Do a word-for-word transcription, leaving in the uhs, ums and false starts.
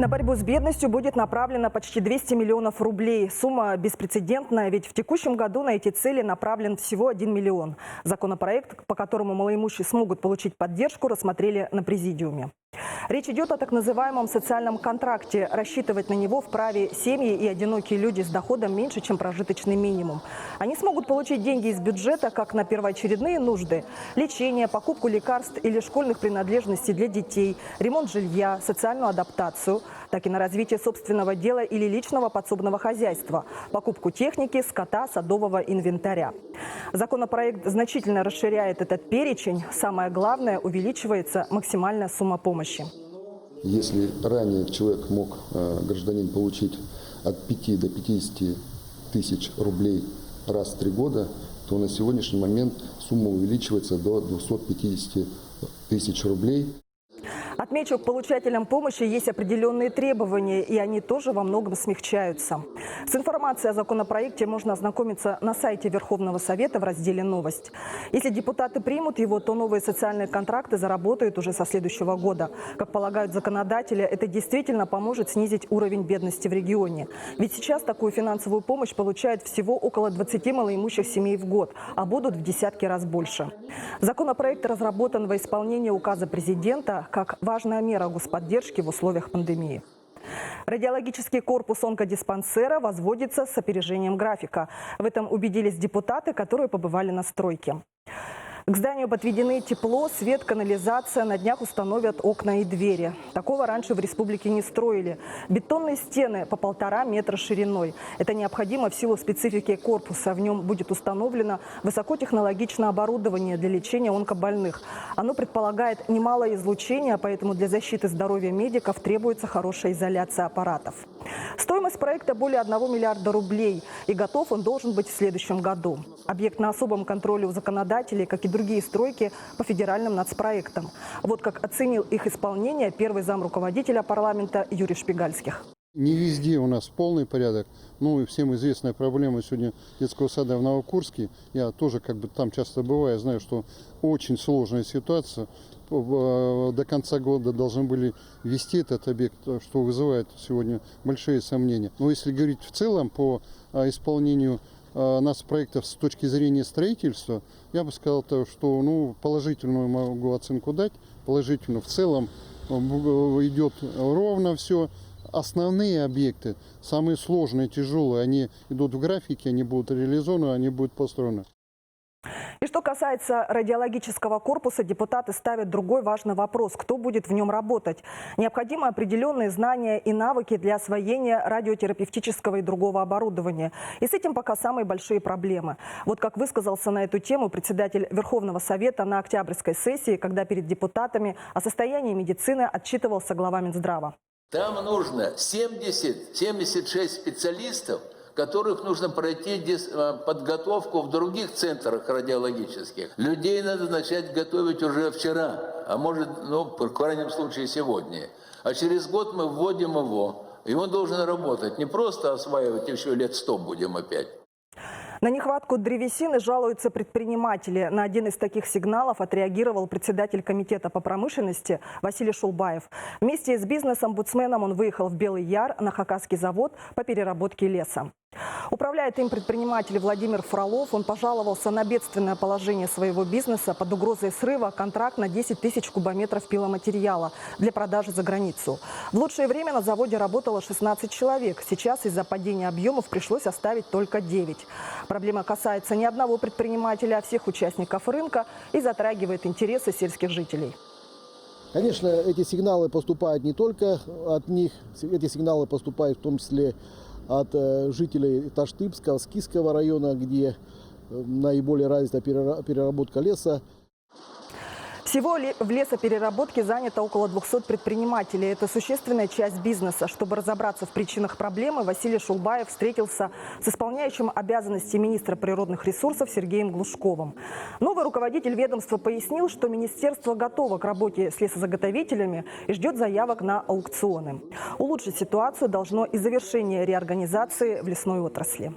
На борьбу с бедностью будет направлено почти двести миллионов рублей. Сумма беспрецедентная, ведь в текущем году на эти цели направлен всего один миллион. Законопроект, по которому малоимущие смогут получить поддержку, рассмотрели на президиуме. Речь идёт о так называемом социальном контракте. Рассчитывать на него вправе семьи и одинокие люди с доходом меньше, чем прожиточный минимум. Они смогут получить деньги из бюджета как на первоочередные нужды: лечение, покупку лекарств или школьных принадлежностей для детей, ремонт жилья, социальную адаптацию, так и на развитие собственного дела или личного подсобного хозяйства, покупку техники, скота, садового инвентаря. Законопроект значительно расширяет этот перечень. Самое главное, увеличивается максимальная сумма помощи. Если ранее человек мог, э, гражданин, получить от пяти до пятидесяти тысяч рублей раз в три года, то на сегодняшний момент сумма увеличивается до двухсот пятидесяти тысяч рублей. Отмечу, к получателям помощи есть определённые требования, и они тоже во многом смягчаются. С информацией о законопроекте можно ознакомиться на сайте Верховного Совета в разделе «Новость». Если депутаты примут его, то новые социальные контракты заработают уже со следующего года. Как полагают законодатели, это действительно поможет снизить уровень бедности в регионе. Ведь сейчас такую финансовую помощь получают всего около двадцати малоимущих семей в год, а будут в десятки раз больше. Законопроект разработан во исполнение указа президента как важная мера господдержки в условиях пандемии. Радиологический корпус онкодиспансера возводится с опережением графика. В этом убедились депутаты, которые побывали на стройке. К зданию подведены тепло, свет, канализация, на днях установят окна и двери. Такого раньше в республике не строили. Бетонные стены по полтора метра шириной. Это необходимо в силу специфики корпуса. В нём будет установлено высокотехнологичное оборудование для лечения онкобольных. Оно предполагает немалое излучение, поэтому для защиты здоровья медиков требуется хорошая изоляция аппаратов. Стоимость проекта более одного миллиарда рублей, и готов он должен быть в следующем году. Объект на особом контроле у законодателей, как и другие стройки по федеральным нацпроектам. Вот как оценил их исполнение первый зам руководителя парламента Юрий Шпигальских. Не везде у нас полный порядок. Ну и всем известная проблема сегодня детского сада в Новокурске. Я тоже как бы там часто бываю, знаю, что очень сложная ситуация. П-, в-, до конца года должны были ввести этот объект, что вызывает сегодня большие сомнения. Но если говорить в целом по, а, исполнению, а, нацпроектов с точки зрения строительства, я бы сказал, то, что, ну, положительную могу оценку дать, положительную. В целом, э, бу-, э, идёт ровно всё. Основные объекты, самые сложные, тяжёлые, они идут в графике, они будут реализованы, они будут построены. И что касается радиологического корпуса, депутаты ставят другой важный вопрос: кто будет в нём работать? Необходимы определённые знания и навыки для освоения радиотерапевтического и другого оборудования. И с этим пока самые большие проблемы. Вот как высказался на эту тему председатель Верховного Совета на октябрьской сессии, когда перед депутатами о состоянии медицины отчитывался глава Минздрава. Там нужно семьдесят, семьдесят шесть специалистов, которых нужно пройти дис-, э, подготовку в других центрах радиологических. Людей надо начать готовить уже вчера, а может, ну, в крайнем случае, сегодня. А через год мы вводим его, и он должен работать. Не просто осваивать, ещё лет сто будем опять. На нехватку древесины жалуются предприниматели. На один из таких сигналов отреагировал председатель комитета по промышленности Василий Шулбаев. Вместе с бизнес-омбудсменом он выехал в Белый Яр на хакасский завод по переработке леса. Управляет им предприниматель Владимир Фролов. Он пожаловался на бедственное положение своего бизнеса: под угрозой срыва контракт на десять тысяч кубометров пиломатериала для продажи за границу. В лучшее время на заводе работало шестнадцать человек. Сейчас из-за падения объёмов пришлось оставить только девять. Проблема касается не одного предпринимателя, а всех участников рынка и затрагивает интересы сельских жителей. Конечно, эти сигналы поступают не только от них, с-, эти сигналы поступают в том числе от, э, жителей Таштыбского, Скифского района, где, э, наиболее развита перера-, переработка леса. Всего ле-, в лесопереработке занято около двухсот предпринимателей. Это существенная часть бизнеса. Чтобы разобраться в причинах проблемы, Василий Шулбаев встретился с исполняющим обязанности министра природных ресурсов Сергеем Глушковым. Новый руководитель ведомства пояснил, что министерство готово к работе с лесозаготовителями и ждёт заявок на аукционы. Улучшить ситуацию должно и завершение реорганизации в лесной отрасли.